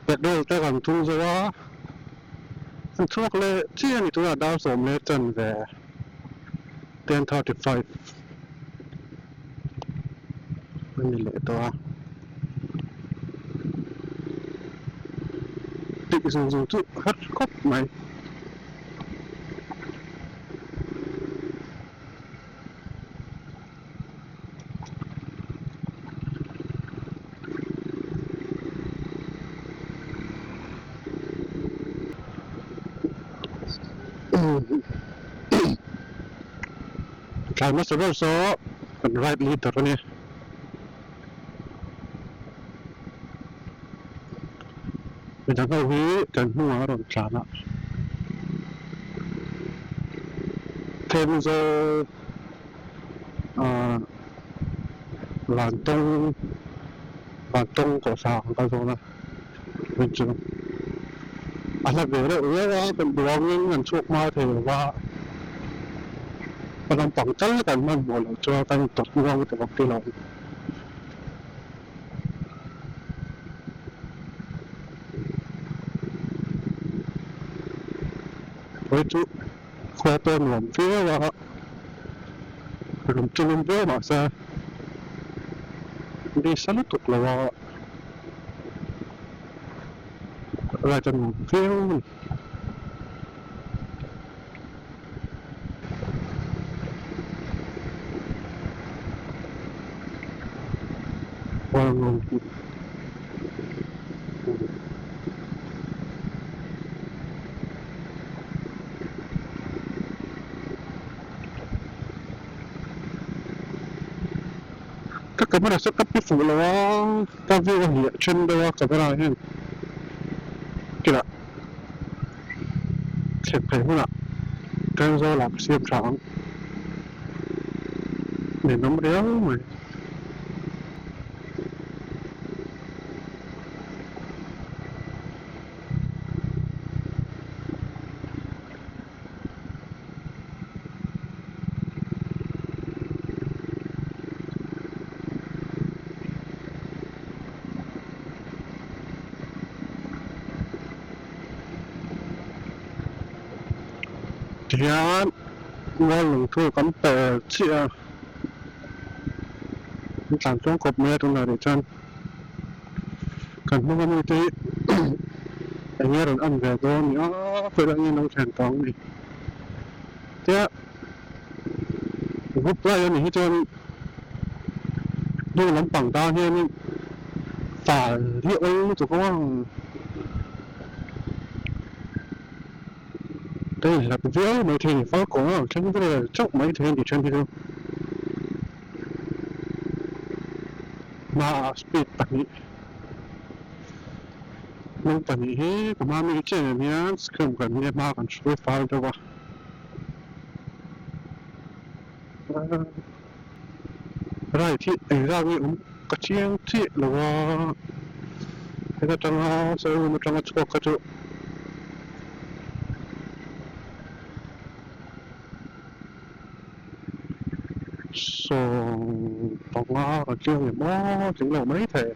Petrol te kan thung zo a, an chhuak leh chiah a ni tunah dar sawm leh chanve 10:35 a ni leh tawh a. Tih zung zung chu har khawp mai. Tlai hmasa ber saw kan ride leader a nia. Midang ho hi kan hnungah a rawn tlan a. Thenzawl ahh Vantawng Vantawng kawhhla ang kal dawn a hei chu a hla ve reuh viau a kan duangin kan chhuak hma thei lo va ka naupang tal kan hmanhmawh loh chuan kan intawp muang ta bawk tilo. Hei chu khua pawh nuam viau a lung chu lum viau mahse nisa lutuk lo a light a nuam viau a ni. Ka camera saw ka pi fuh lo a, ka view a hliah then deuh a camera hian kila thlen phei hunah Thenzawl ah ka siam tha ang ninawm riau mai. Tihian mual lungthu kan pel chiah a, an tlan tluang kawp mai a tunah rih chuan kan hnung ami te hi eng nge rawn en ve dawn ni a khawiah nge an lo thlen tawh ang ni tia group lai a nih hi chuan hnung lampang tan hianin fal hi a awl lutuk a ka inhlat viau maithei a ni fal kawng a ang thleng vel chauh maithei a ni then hi chu hmaah speed pahnih hnung pahnih hi ka hma mi chiah nen hian screen kan hi hma kan hruai fal deuh a. Ride hi engzat nge awm ka chiang chiah lo a heta tanga showroom atanga chhuak kha chu 15 ka chiang em aw tling lo maithei.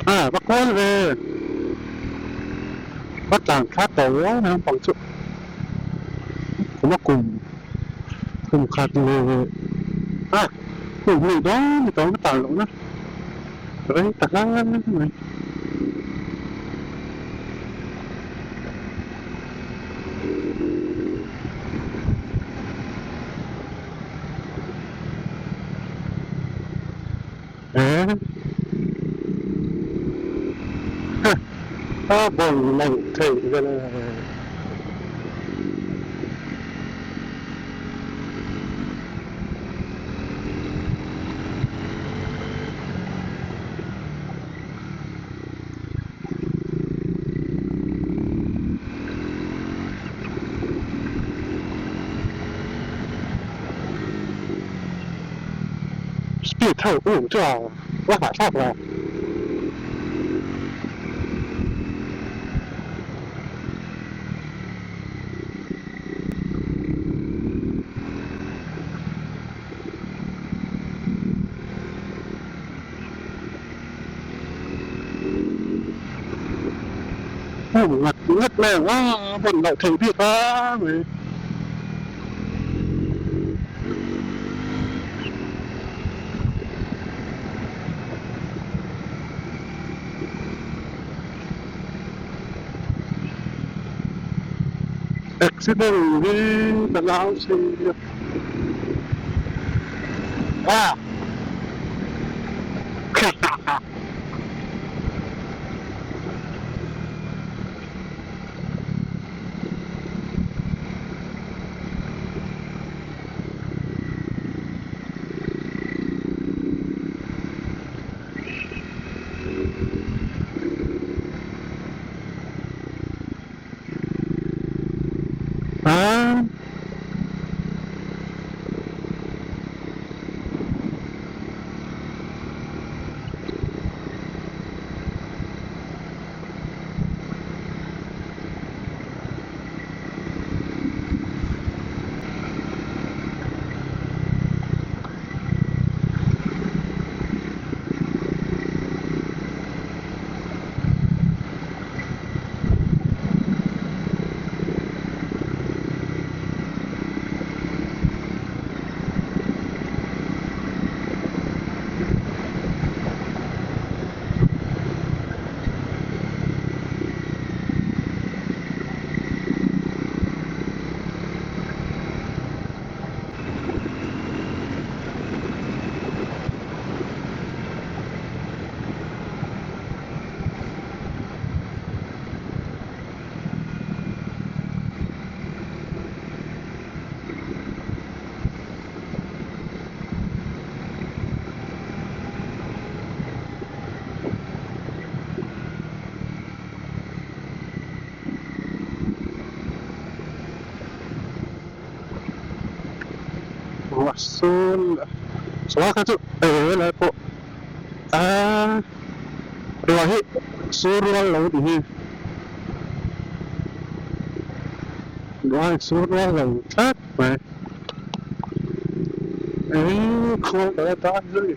A va kual ve va tlan thla tawh uau mai naupang chu kum a kum kum khat leh a kum hnih dawn ni tawh ang ka tlan loh na rei ta hle mai. A bawng lo thei vel e. Speed ho um chuan a hahthlak lo. Um ngat ngat mai ang a, a vawn loh theih bik a mai. Accident hi ka nau si a. Ah. Ruahsul chuan kha chu eng lai pawh a ruah hi sur rual lo tih hi ruah hi sur rual lo tlat mai eng khawl ka la tan zui.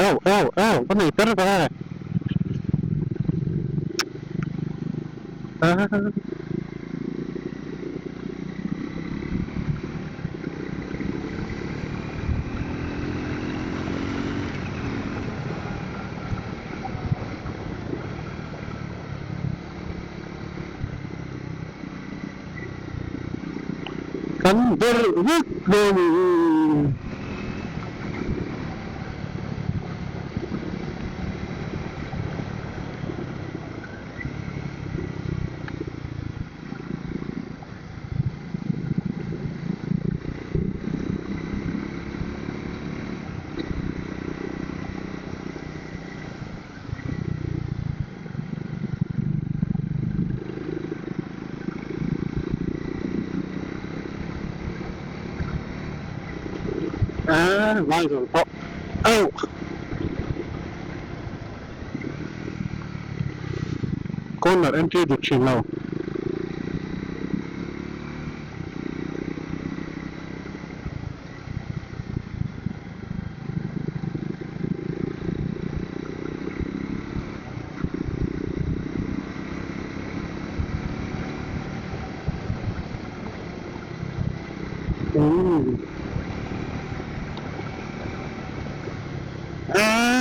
Eo eo eo ka nei per ve Kan ber vek dawn a ni. Ah, vai rồi pawh auh. Corner entry dik thin lo. Umm. Aaa.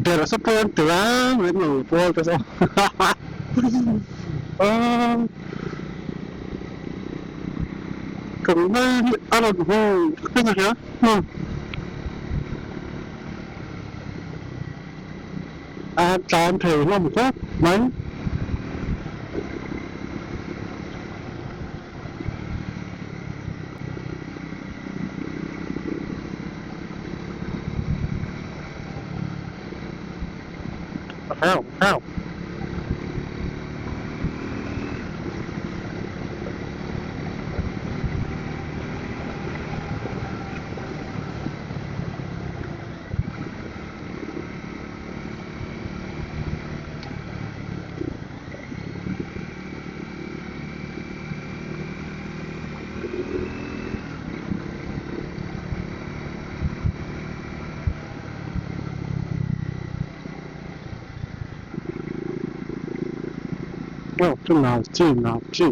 Ber sa pawn tel a min lo pawl te chu kan ngai hi a rawn haw thleng a hria a tlan thei hlawm khawp mai. How? How? Aw chu nau chi nau chi.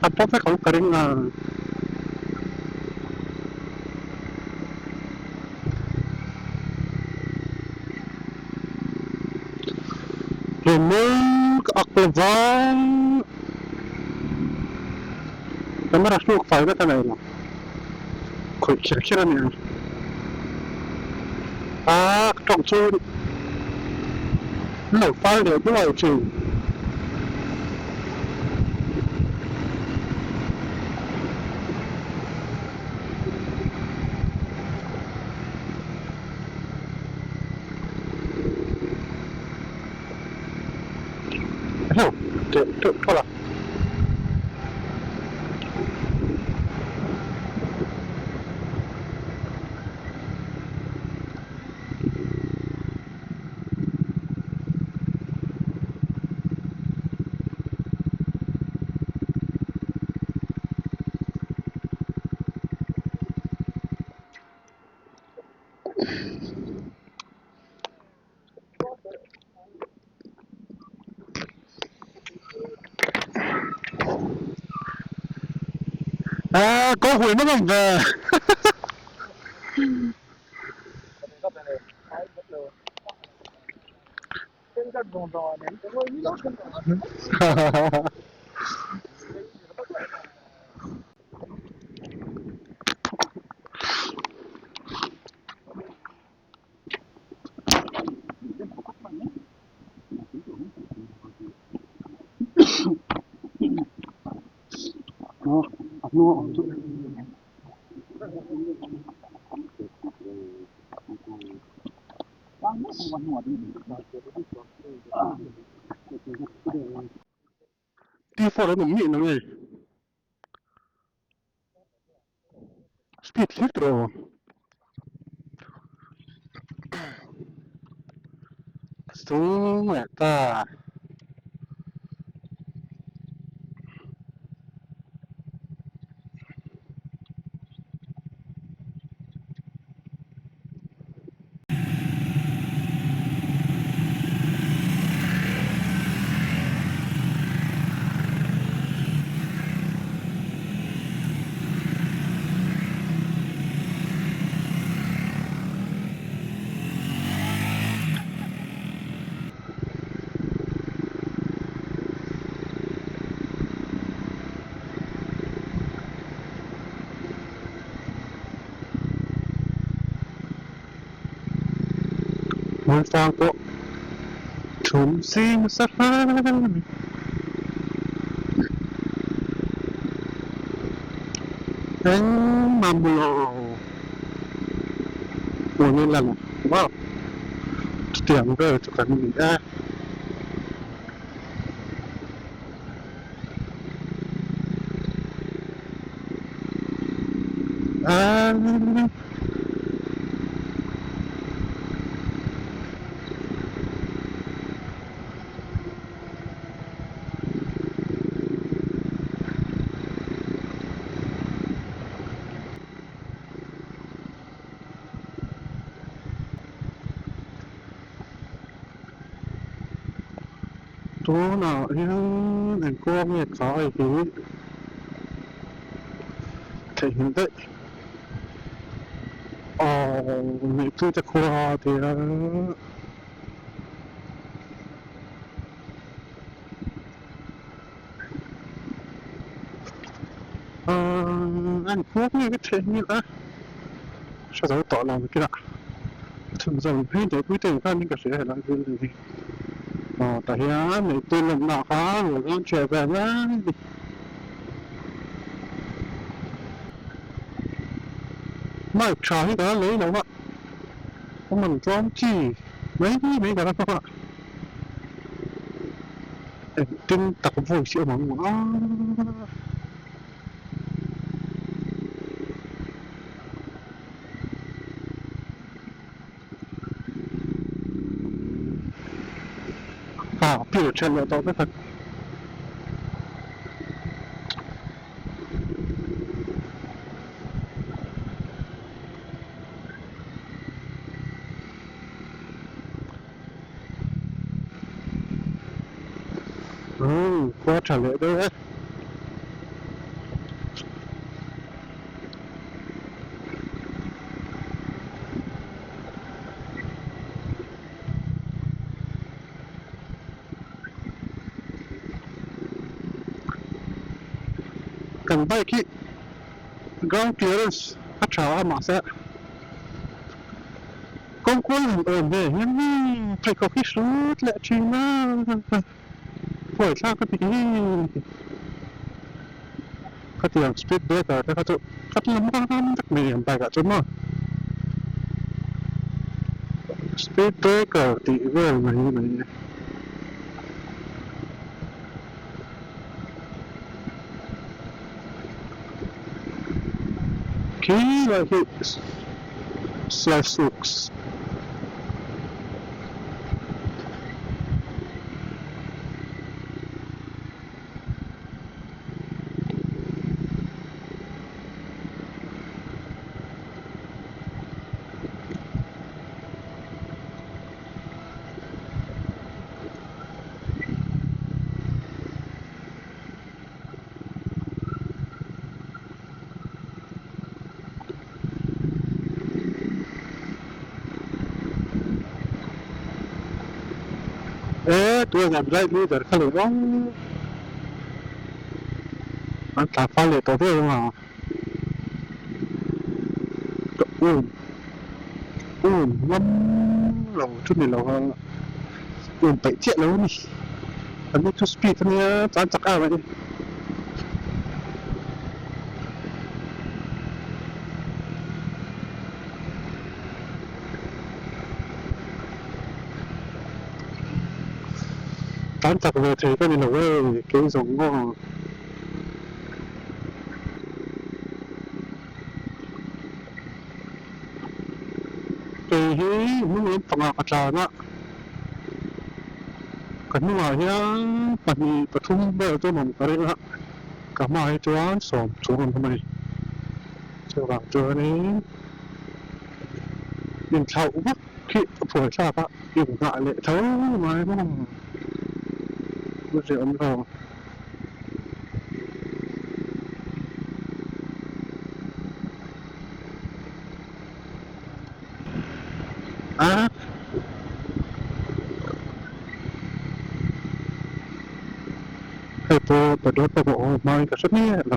A pawh vek ang ka ring a. Hlawmawm ka ak lo vang camera hruk fai vek a nei lo khawih kher kher a nia a ka tawng chu an lo fai leh duai thin. Heuh teuh teuh phawt a. À, có hủy mất không về. A hnung a awm chu. T4 an awm ngei nang e. Speed thlir tawh aw. Sung leh ta. Hmuifang pawh thum zing nasa hle a ni. Engmah hmu lo hmuh ni la lo maw chutiang vel chu kan ni e. Tunah hian eng kawng nge kha a hi theihnghilh daih aw Neihpuite khua tia. Aaa eng kawng nge ka theihnghilh a hre zo tawh lo kila chhunzawm phei Neihpuite ang khan ka hria helai building hi. Aw tah hian neihpui lawmna kha rawn rawn chhiah ve mai a ni. Mic tha hi ka la lei lo a, a man tlawm chi mai mai ka la hmang a, engtin tak voice hi a awm ang a. Ah piu then leh tawh vek a. Umm khua tha leh deuh e. Kan bike hi ground clearance a tha a mahse kawng kual han awm ve hian pheikhawk hi hrut leh thin a huai thlak a tih hi. Khatiang speed breaker te kha chu khat lam ram vek mai ang bike ah chuan maw speed breaker tih vel mai mai e. Khi lai hi Sialsuk. E tuan an right leader kha leh vang an tla fal leh tawh viau ang a ka um um ngam lo chu ni lo a um peih chiah lo a ni an ni chu speed a nia tlan chak em a ni. Tan chak ve thei ka ni lo e, kei zawng maw. Kei hi hnung lampangah ka tlan a, ka hnungah hian pahnih pathum vel chuan awm ka ring a, ka hmaah hi chuan sawm chung an awm a ni. Chuvang chuanin inthlauh vak khi a phuai thlak a, inngah leh tho ngai maw a ziah awm lo. A hei pawh petrol pump a awm hmain ka hre miah lo.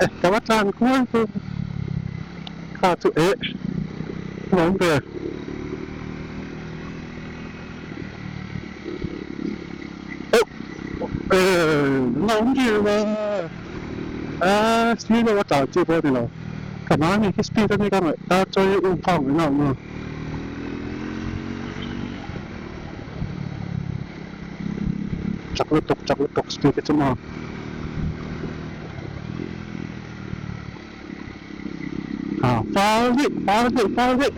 Ka va tlan kual chu kha chu eh a awm ve. Eh a awm ve lo a speed a tlan chi pawh a ni lo ka hma ami khi speed a ni ka ngaih ta chawi um phak mai na awm a. Chak lutuk chak lutuk speed hi chu maw. Ah fal daih fal daih fal daih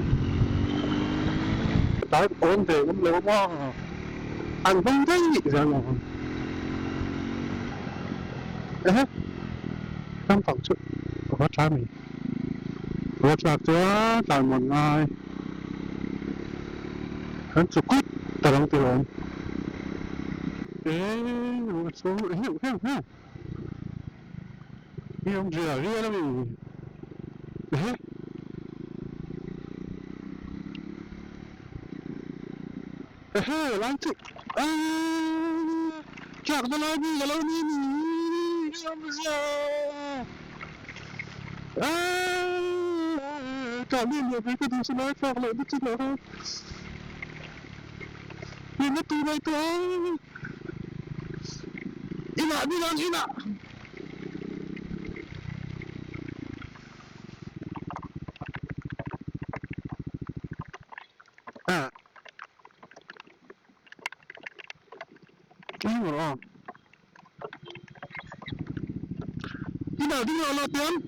tlai awm ve awm lo maw an vawng daih zel lo ang ehe naupang chu a va tla mai a va tlak chuan tlan mawn ngai kan chu kut ta lang ti lawm eh chu heuh heuh heuh. Hi awm zia rial a ni ehe. Ehe lai chu aaa tlak na lai mi ka lo ni ni hi awm zia aaa tlak ni lian mai ka duh chu lai tlak loh na chin ah khan hlimna tur ngaihtuah a. Inah ding ang inah. Ah. Eng rawh aw. Inah ding rawh la tiang.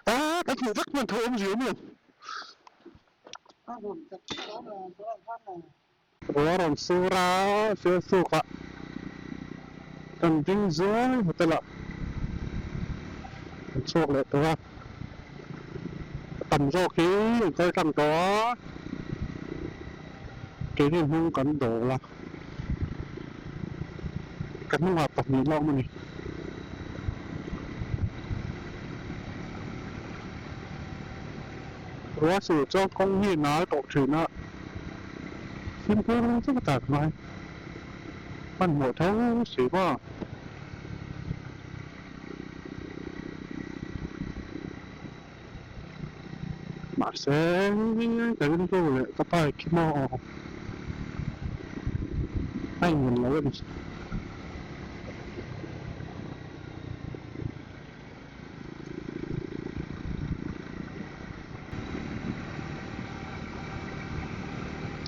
Ah, ka hmuh vek hman tho awm zia maw? Ruah rawn sur a, Sialsuk ah kan ding zuai hotel ah kan chhuak leh tawh a, a tam zawk hi an kal tlang tawh a, keini hnung kan dawl a, ka hnungah pahnih la awm a ni. Ruah sur chuan kawng hi nal tawh thin a, fimkhur chu ka tak mai. Hmanhmawh tho si maw? Mahse ka rilru leh ka bike hi maw a inngam lo a ni.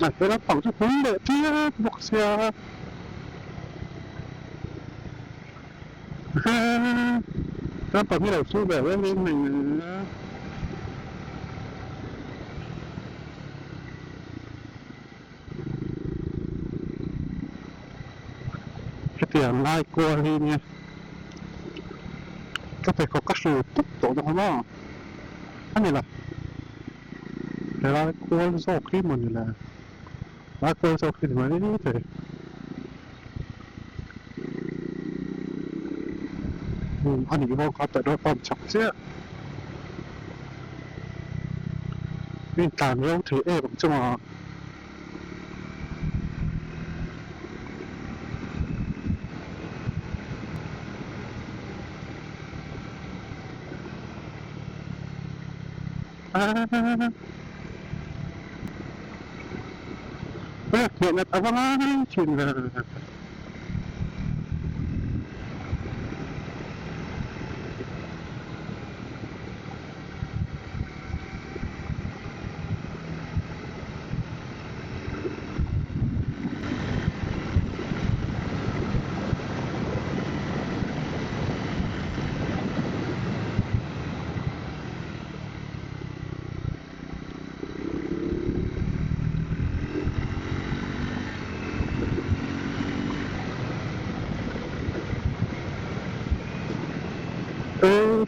A hmel a pang chu hmul leh piap bawk sia naupang hi lo su ve reng reng mai a. Hetiang lai kual hi nia ka pheikhawk ka hru tawp tawh dawn maw a ni lo helai kual zawk hi maw ni le helai kual zawk hi ni mai thei a nih ho kha petrol pump chak chiah intlan reu thei em ang chu maw. Hriat a va ngai thin ve.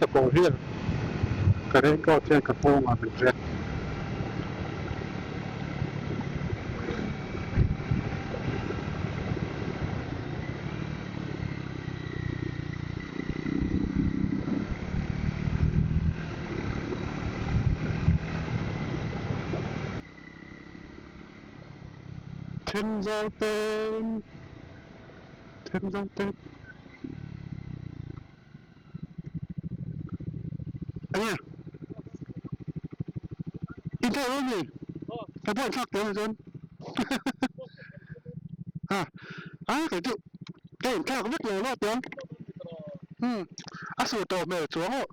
Ka kawr hian ka raincoat hian ka nghawng ah min hrek. Thenzawl peng Thenzawl peng enge in thei lo mi ka buai thlak teh chuan a a kei chu ka in thlak vek lo lo tiang umm a sur tawh hmel chuang aw.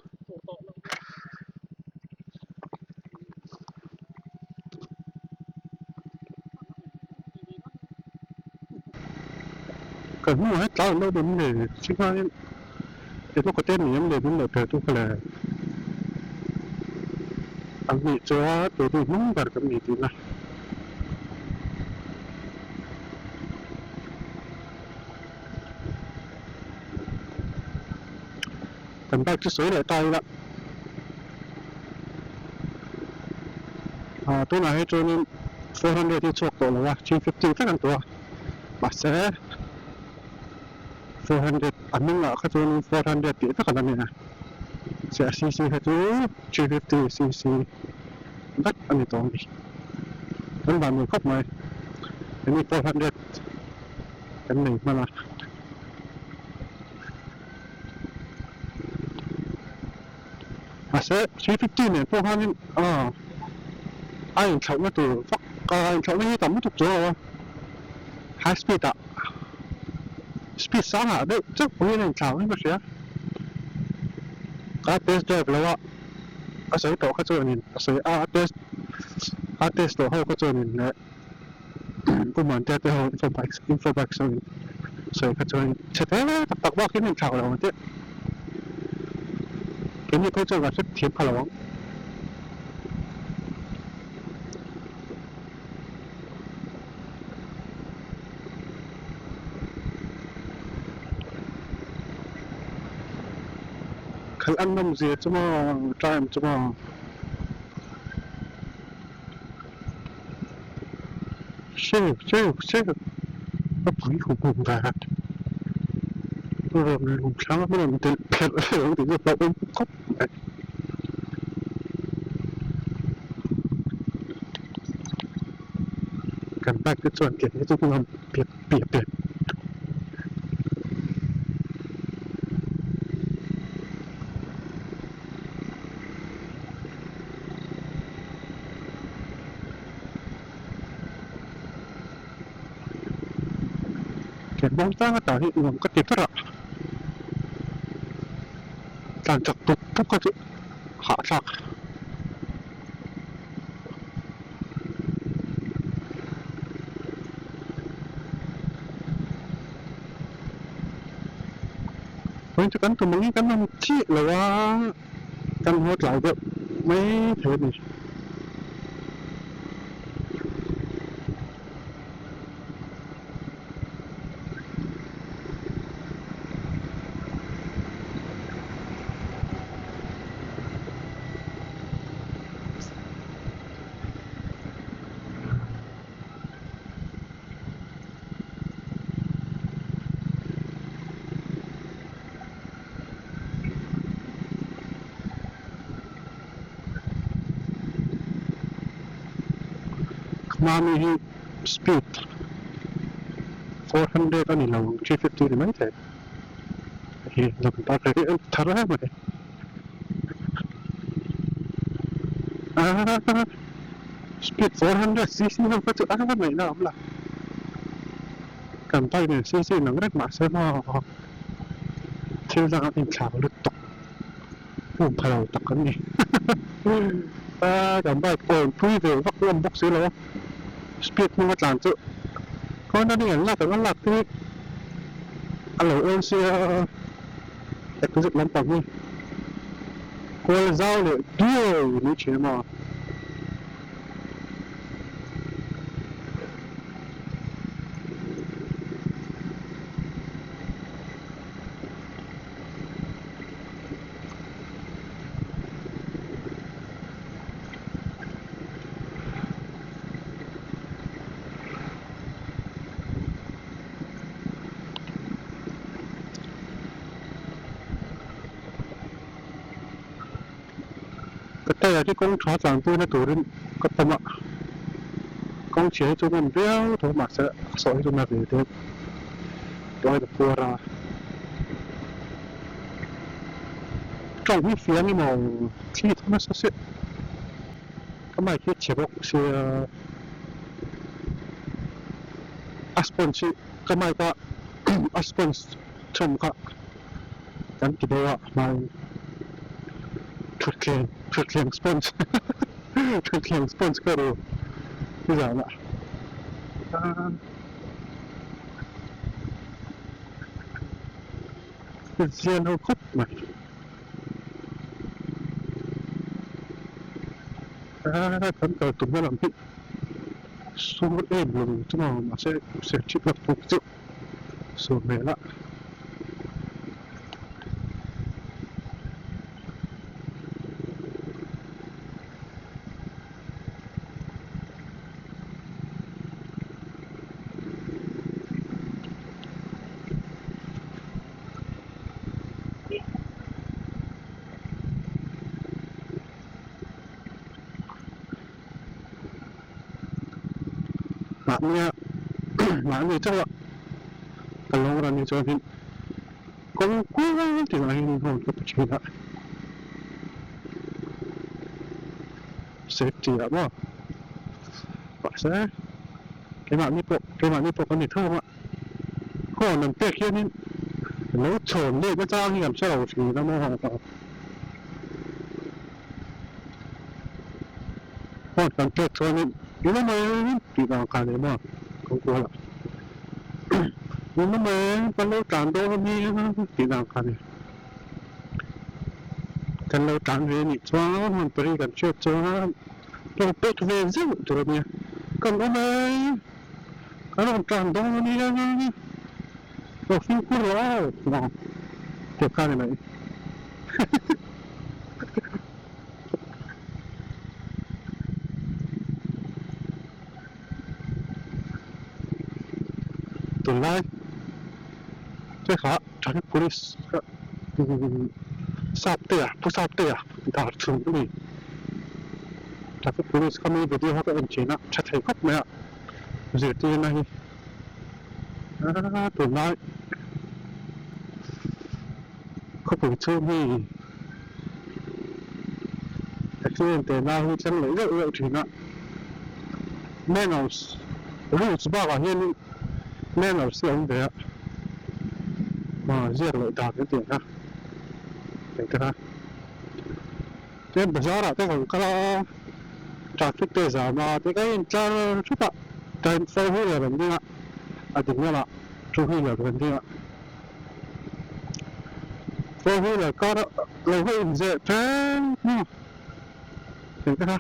Ka hnu ah tlai lo deuh nge chingaiin emaw ka ten ni em le min lo pe tu kha le an nih chuan keini hnung ber kan ni tihna. Kan bike chu sawi leh ta ila ah tunah hi chuanin 400 hi chhuak tawh lo a 350 vek an tawh a mahse 400 a hnungah kha chuanin 400 tih vek a la ni a chhiah cc kha chu 350 cc vek a ni tawh a ni kan van nei khawp mai hemi 400 kan nei hman a. Mahse 350 nen pawh khanin aw a inthlauhna tur vak a inthlauhna hi tam lutuk chu a awm a high speed ah speed sangah deuh chauh pawhin a inthlau in ka hria ka test drive lo a a sawi tawh kha chuanin a sawi a a test a test tawh ho kha chuanin leh Pu Muantea te ho info bikes info bikes ho in sawi kha chuan chhe te tak tak bak in inthlak lo ang tih keini phei chuan kan hre thiam kha lo ang. Khalh an nawm zia chu maw time chu maw. Sir sir sir a pui hum hum dat rawn lum thlang a rawn delh pherh hreh ang tih chu a hlauhawm khawp mai. Kan bike te chuan ke hi chu ngam piap piap e. He hmawng tlang atah hi nuam ka ti ber a, tlan chak puk puk a chu hahthlak. Vawiin chu kan tum angin kan awm chiah lo a. Kan haw tlai deuh mai thei a ni. Mami hi speed 400 a ni lo ang 350 ni mai thei hi lam bike hi a thar em a ni aaa speed 400 cc ho kha chu a ngaihna a awm lo kan bike nen cc inang reng mahse maw. Thil dangah inthlau lutuk hmuh pha lo tak an ni. Kan bike pawh in pui ve vak ngam bawk si lo a, speed hnung a tlan chu cornering an lak ang a lak te hi a lo awn sia exit lampang hi kual zau leh duai mai thin a maw. Ka tyre hi kawng tha tlan puina turin ka pawm a. Kawng chhia hi chu ngam viau tho mahse a sawh hi chu na ve deuh tuai ta phuar a. Tawng hi fiang emaw thli tho nasa se ka mic hi a chhe bawk sia a sponge hi ka mic a a sponge chhawm kha kan ti deuh a hmain thutthleng thutthleng sponge thutthleng sponge ka ru nizan ah zial ho khawp mai kan kal tumna lam hi sur em lo chu maw mahse serchhip lam pawh chu sur hmel a. Mahnia mahni chauh a ka lo ran hi chuanin kawng kual tih lah hian hawn ka pe thin a safety ah maw mahse keimahni pawh keimahni pawh kan ni tho ang a hawn an pek hianin lo chhawn let nachang hi an hre lo thin a maw. Phone kan pek chuanin eng emaw tih vang khan emaw kan kual a eng emaw kan lo tlan dawn a nia tih vang khan kan lo tlan ve anih chuan hmun pahnih kan hriat chuan lo pek ve zeuh tur a nia kan awm e kan rawn tlan dawn a nia lo fimkhur lo aw tih kha a ni mai. Tunlai te kha traffic police kha sap te a pu sap te a dar chhun a ni traffic police kha mi video ho ka en thin a tha thei khawp mai a zirtirna hi tunlai khawpui chhung hi accident teh na hi thleng leh zeuh zeuh thin a manners rules bakah hianin manners hi a awm ve a aw ziak leh dan kan tih ang kha engte kha chuan bazar ah te kan kal a traffic te zam a tikha in tlar thup a four wheeler an ding a a ding lamah two wheeler an ding a. Four wheeler car lo ho in zeh ṭeng maw tih te kha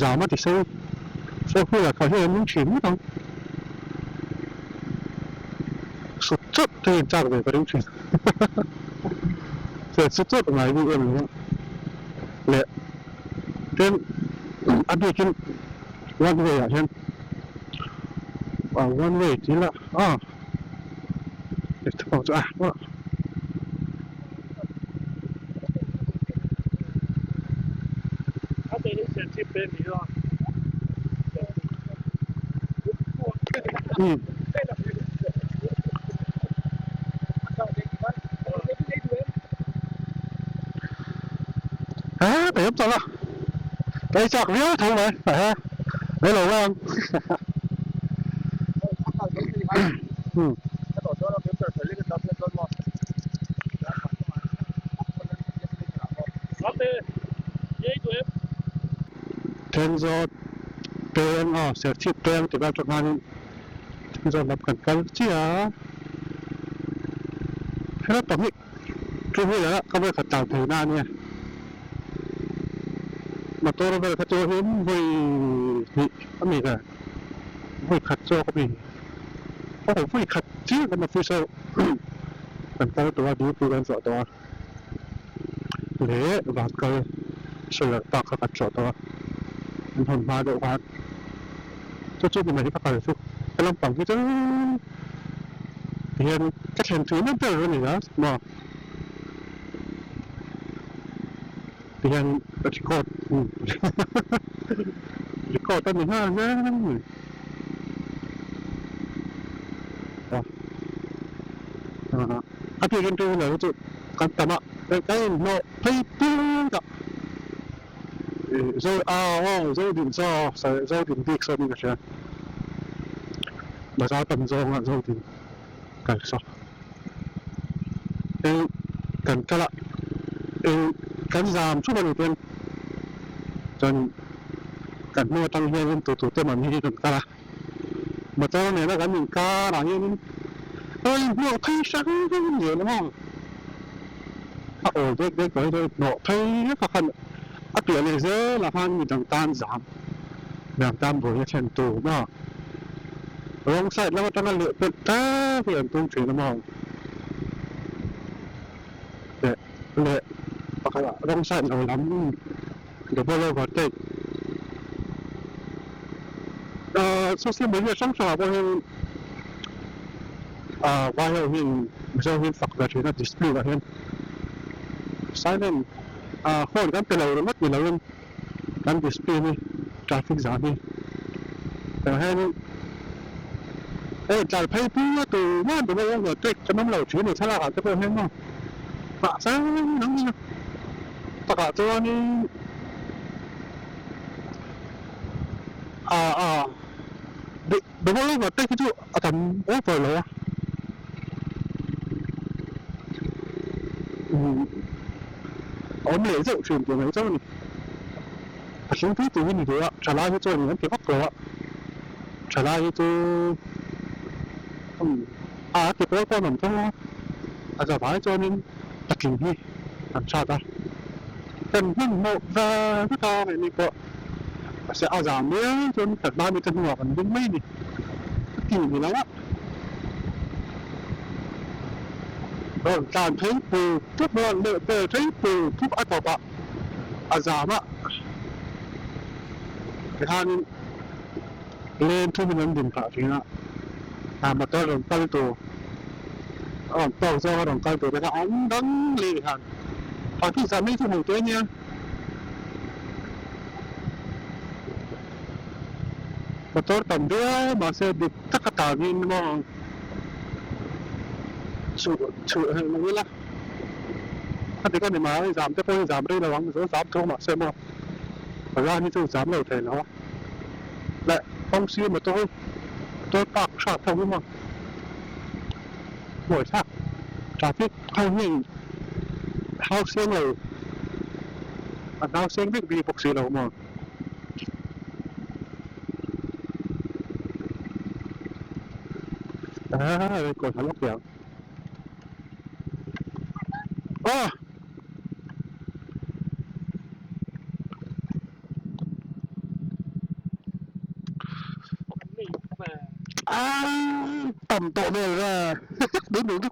zam a ti sei four wheeler khalh hi an nung ṭhin ngawt ang sut chawt te in chak ve ka ring ṭhin sut sut chawt ngai bik em lo a leh tin a bikin one way ah hian one way tih ila aw. Cái chạc viết thôi mà phải đấy là ngang Thenzawl peng aw Serchhip peng tih vel atang khanin Thenzawl lam kan kal chiah a helai pahnih two wheeler ah ka vawikhat tlan phei na ania motor vel kha chu hian vawi hnih a mi ve. Vawi khat zawk a mi aw vawi khat chiah kan office ho kan kal tawh a duty kan zawh tawh a leh van kal solar park kha kan zawh tawh a an hawn hma deuh khan chu chu ni mai ka kal chu ka lampang hi chu tihian ka thlen thui na ber a ni a maw tihian record record a ni nghal zel. A bikin two wheeler hi chu kan tam a, kan inhnawh phei pui tak. Zo ah aw Zodin saw Zodin bik sawn in ka hria bazar tam zawnga Zodin kal saw eng kan kal a eng kan zam thup a ni ten chuan kan hnu atang hian tu tu te man hi kan kal a motor nena kan inkar ah hianin a inhnawh phei hrang hrang zel a maw a awl dek dek tawh hi chuan hnawh phei vek a khan a piah leh zel ah khan midang tan zam midang tan buaina thlen tur maw wrong side lam atanga leh pelh tak hi an tum thin a maw leh leh pakhat ah wrong side lo lam double overtake ahh social media hrang hrang ah pawh hian ahh vai ho hian mizo hian fak ve thin a display ah hian silent ahh horn kan pe lo ringawt ni loin kan display hi traffic zah hi tah hianin hei tlar phei pui a tur ringawt double overtake kan awm lo thin a ni thlalak ah te pawh hian maw mahse ang nia. Takah chuanin ah ah double overtake hi chu a tam over lo a umm a awm leh zeuh thin tih mai chauh a ni a hring pui tur hi ni duh a thalai hi chuan an ti vak lo a thalai hi chu umm a ti pawl pawh an awm thung a a zavai chuanin patling hi. An hrat a, kan hmanhmawh ve vek a ngaihni pawh mahse a zam viau chuan kan hma mite hnuah kan ding mai a ni a ti ni lo a, rawn tlan phei pur pup rawn leh vel phei pur pup a tawp a, a zam a tikhanin leng thumin an din phah thin a, a motor rawn kal tur a rawn tawk zawk a rawn kal tur te kha an dang leh han parking zah mai chu hmuh tur a nia. Motor tam viau mahse dik taka tangin maw chhuh chhuh helh lo ila a dik a ni mai zam te pawh hi zam rei lo ang zo zam thung mahse maw bazar hi chu zam lo thei lo a. Leh kawng sir motor motor park hrat ho hi maw buai thlak traffic ho hian hau seng lo an hau seng vek bik bawk si lo maw. Aaa record ha lawk ang aw. Tam tawh vel ve.